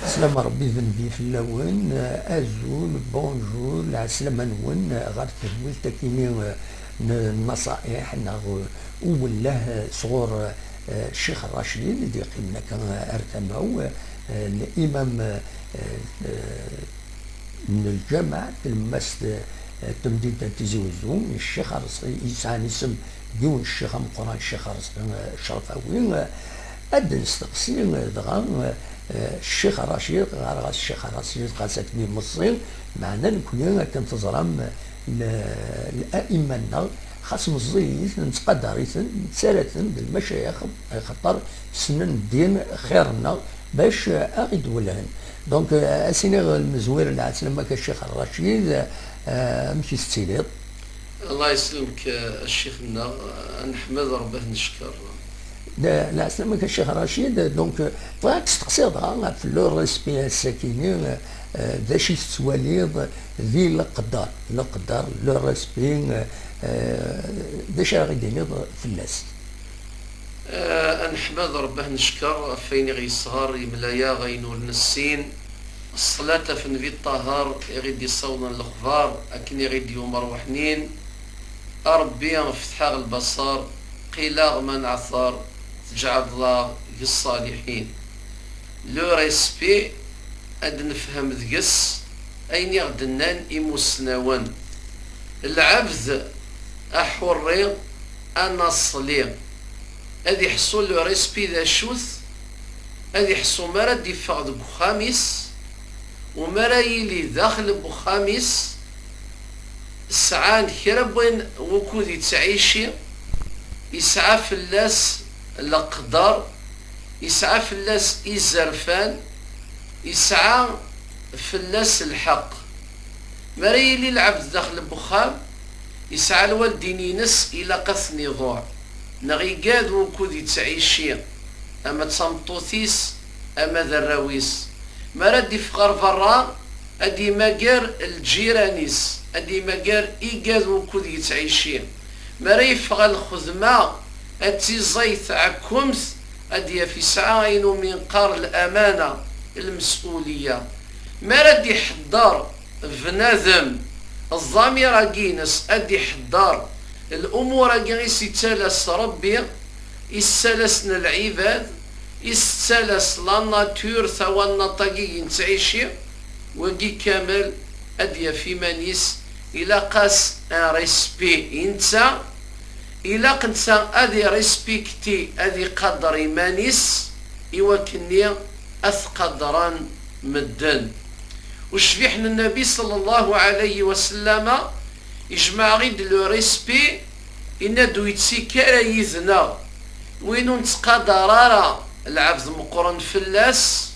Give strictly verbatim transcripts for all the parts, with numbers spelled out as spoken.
Slam Rebbi d nnbi fell-awen, azul, bonjour, lɛeslama-nwen ɣer tedwilt-akini n nnaṣa'iḥ neɣ uwelleh sɣur, eh, Ccix Racid i d-yeqqimen akka ar tama-w, eh, limam, eh, eh, n lǧameɛ, tlemmast, eh, n temdint n Tizi Wezzu, Ccix Arẓ-, yesɛan isem n yiwen ccix ameqqran, Ccix Arẓ-, eh, Ccrefawi. Ad d-nesteqsi, eh, dɣa, eh, Ccix Racid, ɣer ɣas Ccix Racid, xas akken meẓẓi, meɛna nekni akken teẓram, eh, l-, l-, a'imma-nneɣ, xas meẓẓiyit, nettqadar-iten, nettarra-ten d lmacayex, axaṭer ssnen ddin xir-nneɣ, bac, eh, a ɣ-id-welhen. Donc, eh, a s-iniɣ lemzwir n lɛeslama-k a Ccix Racid, eh, amek i tettiliḍ? Allah yesselmek, eh, a ccix-nneɣ, eh, neḥmed Rebbi ad t-neckeṛ. D-, lɛeslama-k a Ccix Racid, donc, eh, bɣiɣ ad k-steqsiɣ dɣa ɣef le respect ass-akini, eh, d acu i tettwaliḍ di leqder, leqder, le respect, eh, eh, d acu ara ɣ-id-tiniḍ fell-as? Eh, ad neḥmed Rebbi ad t-neckeṛ ɣef wayen i ɣ-yesɣer, yemla-yaɣ ayen ur nessin. Ṣṣalat ɣef Nnbi Ṭṭaher i ɣ-id-yessawḍen lexbar akken i ɣ-id-yumeṛ weḥnin. A Rebbi fteḥ-aɣ lbaṣar, qil-aɣ ma neɛter, teǧɛeḍ-aɣ g ṣṣaliḥin. Le respect, ad nefhem deg-s ayen i ɣ-d-nnan imussnawen. Lɛebd aḥurri anaṣli. Ad iḥṣu le respect d acu-t? Ad iḥṣu mi ara d-iffeɣ deg uxxam-is, u mi ara yili daxel n uxxam-is, sɛan kra n wayen wukud ittɛici, isɛa fell-as leqder, isɛa fell-as izerfan, isɛa fell-as lḥeqq. Mi ara yili lɛebd daxel n uxxam, isɛa lwaldin-ines ilaq ad ten-iḍuɛ, neɣ igad wukud ittɛici, ama d tameṭṭut-is, ama d arraw-is. Mi ara d-iffeɣ ɣer berra, ad d-imager lǧiran-is, ad d-imager igad wukud yettɛici. Mi ara yeffeɣ ɣer lxedma, ad tiẓay tɛekkemt, ad d-yaf isɛa ayen umi neqqar lamana, lmes'uliya. Mi ara d-iḥedder bnadem ẓẓamir-agi-ines, ad d-iḥedder lumuṛ-agi i s-ittalas Ṛebbi, i s-ttalasen lɛibad, i s-tettalas la nature, tawannaṭ-agi i nettɛici, wagi kamel ad d-yaf iman-is, ilaq-as un respect i netta, ilaq netta ad irespikti, ad iqader iman-is, i wakken-nni ad t-qadren medden. Ucbiḥ n Nnbi ṣalla Llahu ɛalayhi wa sallama ijmeɛ-aɣ-id le respect, yenna-d ur yettekki ara yid-neɣ win ur nettqadar ara lɛebd meqqren fell-as,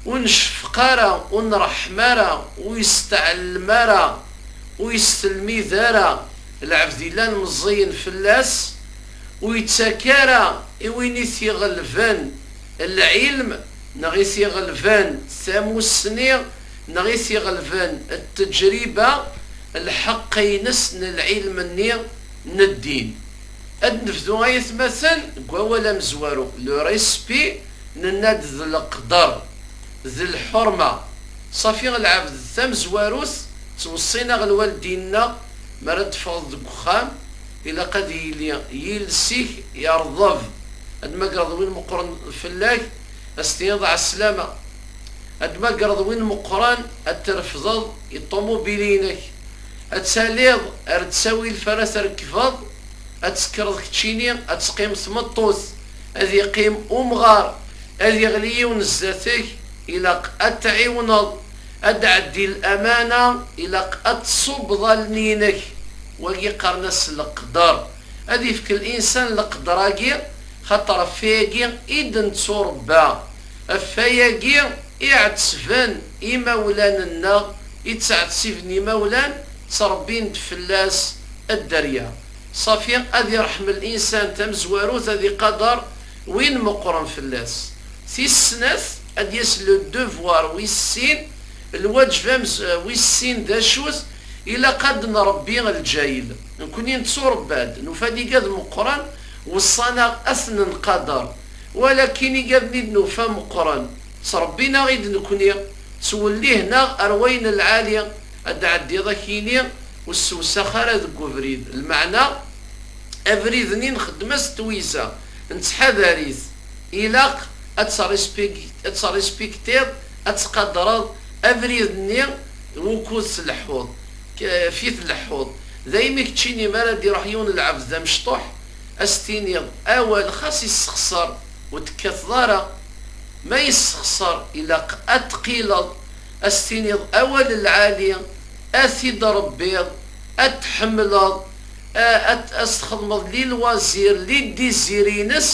ur necfeq ara, ur nṛeḥḥem ara, ur yesteɛlem ara, ur yestelmid ara lɛebd yellan meẓẓiyen fell-as, ur yettak ara i win i t-iɣelben lɛilm, neɣ i t-iɣelben tamussni, neɣ i t-iɣelben ttejriba, lḥeqq-ines n lɛilm-nni n ddin. Ad nebdu, ay atmaten, deg wawal amezwaru, le respect, nenna-d d leqder, d lḥurma. Ṣafi, lɛebd tamezwarut, ttweṣṣin-aɣ lwaldin-nneɣ, mi ara d-teffɣeḍ deg uxxam, ilaq ad yili yiles-ik yerḍeb, ad d-tmagreḍ win meqqren fell-ak, ad s-tiniḍ ɛeslama. Ad d-tmagreḍ win meqqren, ad trefdeḍ i ṭumubil-inek. Ad taliḍ ar ttawil f ara trekbeḍ, ad tekkreḍ keččini, ad teqqim tmeṭṭut, ad yeqqim umɣar, ad yeɣli yiwen zdat-k, ilaq ad tɛiwneḍ, ad d-tɛeddi lamana, ilaq ad tṣubbeḍ allen-inek. Wagi qqaren-as leqder. Ad yefk linsan leqder-agi, xaṭer ɣef wayagi i d-netturebba, ɣef wayagi i ɛettben imawlan-nneɣ, i ttɛettiben imawlan, ttrebbin-d fell-as dderya. Ṣafi, ad irḥem linsan tamezwarut, ad iqader win meqqren fell-as. Tis snat, ad d-yas le devoir wis sin, lwaǧeb amez-, wis sin d acu-t? Ilaq ad nṛebbi lǧayel. Nekni netturebba-d, nufa-d igad meqqren, weṣṣan-aɣ ad ten-nqader. Walakin igaden i d-nufa meqqren, Ttṛebbin-aɣ-id nekkni, ttwellihen-aɣ ar wayen lɛali, ad d-ɛeddiḍ akini, ur ssewsax ara deg ubrid. Lmeɛna, abrid-nni nxeddem-as twisa, nettḥadar-it. Ilaq ad tt-respik-, ad tt-respektiḍ, ad tqadreḍ abrid-nni wukud tleḥḥuḍ, k-, fi tleḥḥuḍ. Daymi keččini mi ara d-iruḥ yiwen lɛebd d amecṭuḥ, ad s-tiniḍ awal xas issexṣer, ur tekkateḍ ara. Ma yessexṣer, ilaq ad tqileḍ, ad s-tiniḍ awal lɛali, ad t-id-rebbiḍ, ad t-tḥemmleḍ, a-, ad, ad s-txedmeḍ les loisirs, les désirs-ines,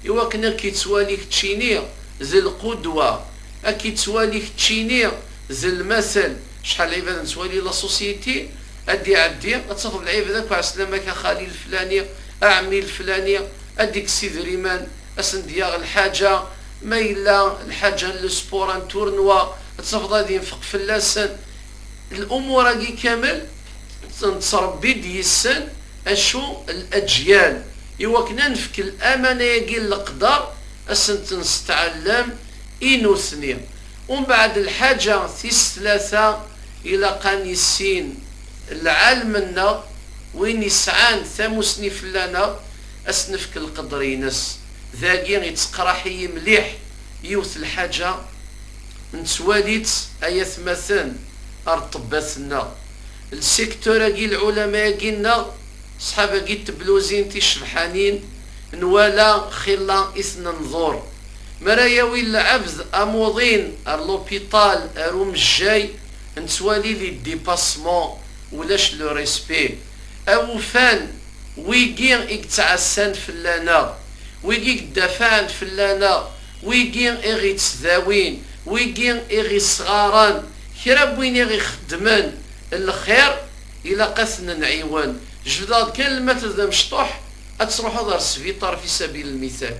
i wakken ad k-ittwali keččini d lqudwa, ad k-ittwali keččini d lmatel. Acḥal lɛibad nettwali la société, ad d-iɛeddi, ad tafeḍ lɛibad akk: "Ɛeslama-k a xali leflani, a ɛemmi leflani", ad d-ikkes idrimen, ad sen-d-yaɣ lḥaǧa, ma yella lḥaǧa n le sport, un tournoi, ad tafeḍ ad infeq fell-asen. Lumuṛ-agi kamel nettṛebbi-d yes-sen acu, laǧyal, i wakken ad nefk laman-agi n leqder, ad sen-ten-nestɛellem i nutni. Umbeɛd lḥaǧa tis tlata, ilaq ad nissin lɛalem-nneɣ, win isɛan tamusni fell-aneɣ, ad s-nefk lqedr-ines. Dagi itteqraḥ-iyi mliḥ yiwet lḥaǧa, nettwali-tt ay atmaten ar ṭṭebbat-nneɣ. Lsektur-agi, lɛulama-agi-nneɣ, ṣṣḥab-agi n tebluzin ticebḥanin, nwala xilla i ten-nḍur. Mi ara yawi lɛebd amuḍin ar l'hôpital, ar umejjay, nettwali les dépassements, ulac le respect. Awufan, wigi i yettɛassan fell-aneɣ, wigi i yeddafɛen fell-aneɣ, wigi i ɣ-ittdawin, wigi i ɣ-isɣaren, kra n win i ɣ-ixeddmen lxir, ilaq ad ten-nɛiwen. Jebdeɣ-d kan lmatel d amecṭuḥ, ad truḥeḍ ar sbiṭar fi sabil lmital.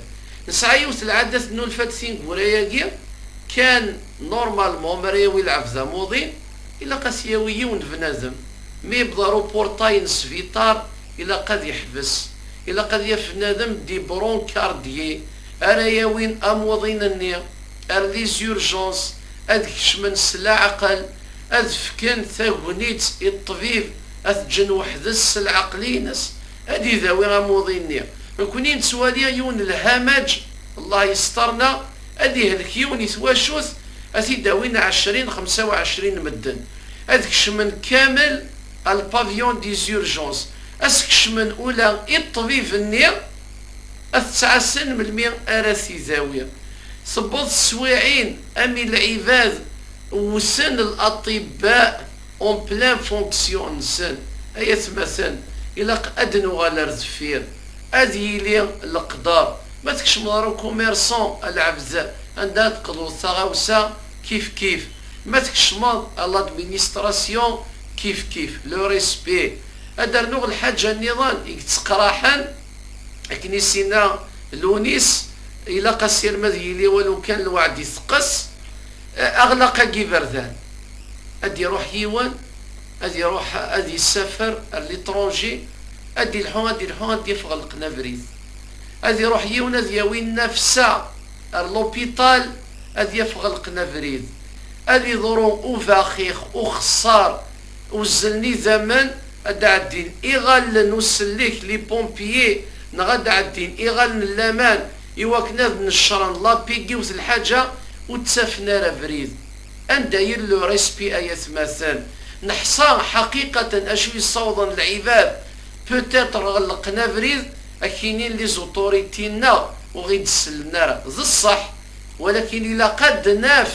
Nesɛa yiwet lɛadat, nulfa-d tineggura-agi, kan normalement mi ara yawi lɛebd amuḍin, ilaq ad t-yawi yiwen bnadem. Mi yewweḍ ar uportay n sbiṭar, ilaq ad yeḥbes. Ilaq ad yaf bnadem des brancardiers ara yawin amuḍin-nni ar les urgences, ad kecmen s leɛqel, ad fken tagnit i ṭṭbib, ad t-ǧǧen weḥd-s s lɛeql-ines, ad idawi amuḍin-nni. Nekkni nettwali yiwen lhamaǧ, Allah yesṭerna, ad ihlek yiwen i twacult, ad t-id-awin ɛecrin, xemsa u ɛecrin medden, ad kecmen kamel ar le pavillon des urgences, ad s-kecmen ula i ṭṭbib-nni, ad t-ttɛassan melmi ara t-idawi. Tewweḍ teswiɛin, am i lɛibad wwten l'aṭibba en plein fonction-nsen. Ay atmaten, ilaq ad nuɣal ar deffir, ad yili leqder. Ma tkecmeḍ ar ukummersan, a lɛebd, anda ad tqeḍɛeḍ taɣawsa, kif kif. Ma tkecmeḍ ar l'administration, kif kif. Le respect. Ad d-rnuɣ lḥaǧa nniḍen i yetteqraḥen, akken i s-yenna Lunis, ilaq asirem ad yili walu kan lweɛd iteqqes. Aɣlaq-agi iberdan, ad d-iruḥ yiwen, ad iruḥ ad yessafer ar l'étranger, ad d-ilḥu, ad d-ilḥu, ad d-yaf ɣelqen abrid. Ad iruḥ yiwen ad yawi nnafsa ar l'hôpital, ad yaf ɣelqen abrid. Ad iḍru ubaxix, uxeṣṣar, uzzlen idammen, ad d-ɛeddin iɣallen usellek, les pompiers, neɣ ad d-ɛeddin iɣallen n laman, i wakken ad neccren lapig yiwet lḥaǧa, ur ttafen ara abrid. Anda yella le respect, ay atmaten? Neḥṣa ḥaqiqatan acu yessawḍen lɛibad, peut-être ɣelqen abrid, ad k-inin les autorités-nneɣ ur ɣ-id-sellen ara. D ṣṣeḥ, walakin ilaq ad d-naf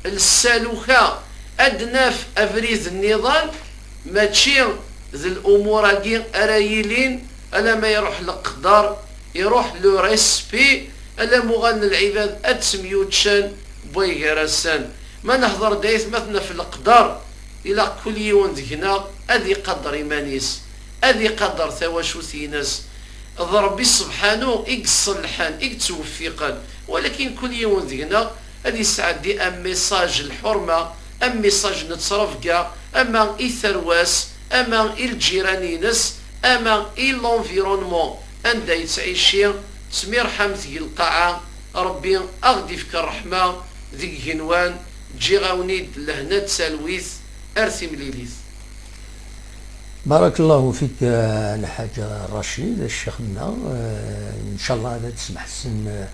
lsaluka, ad d-naf abrid nniḍen, mačči d lumuṛ-agi ara yilin alamma iruḥ leqder, iruḥ le respect, alamma uɣalen lɛibad ad ttemyuččen wway gar-asen. Ma nehder-d, ay atmaten, ɣef leqder, ilaq kul yiwen deg-neɣ ad iqader iman-is, ad iqader tawacult-ines. D Ṛebbi sebḥanu i yeṣṣellḥen, i yettweffiqen, walakin kul yiwen deg-neɣ ad yesɛeddi un message n lḥurma, un message n ttrebga, ama i tarwa-s, ama i lǧiran-ines, ama i l'environnement anda yettɛici. Ttmirḥamt deg lqaɛa, Ṛebbi a ɣ-d-ifk ṛṛeḥma, deg igenwan, ǧǧiɣ-awen-id lehna d talwit ar timlilit. بارك الله فيك الحاج رشيد الشيخنا. ان شاء الله هذا تسمح سن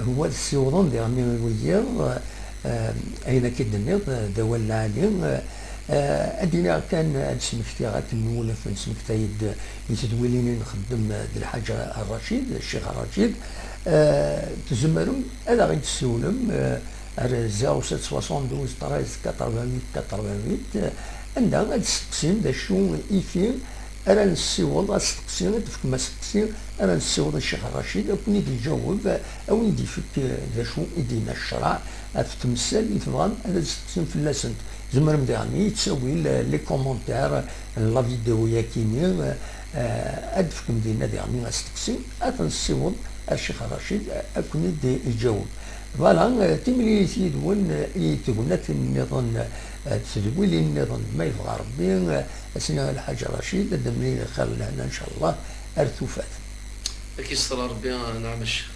هو السيوضون دي غمي ويض. اين كدنيض دول العالي. ادينا كان اسمك تيغاك نولف اسمك تايد يتدويلين نخدم الحاج رشيد الشيخ رشيد. تزمرم هذا غير تسولم. Ar zéro sept soixante-douze treize quatre-vingt-huit quatre-vingt-huit, anda ad d-testeqsim d acu ifi ara nessiweḍ asteqsi, ad d-tefkem asteqsi ara nessiweḍ i Ccix Racid, ad ken-id-iǧaweb, ad wen-d-ifek d acu i d-yenna ccṛeɛ ɣef temsal i tebɣam ad d-testeqsim fell-asent. Tzemrem diɣen i ttawil les commentaires n la vidéo-yakini, ad d-tefkem dinna diɣen asteqsi, ad t-nessiweḍ ar Ccix Racid, ad ken-id-iǧaweb. Voilà, timlilit yid-wen i tegnatin nniḍen d tedwilin nniḍen ma yebɣa Rebbi. Asna Lḥaǧ Racid ad d-nemlil lxir lehna ncallah ar tufat. Ad k-yesseṭer Rebbi, nɛam a Ccix.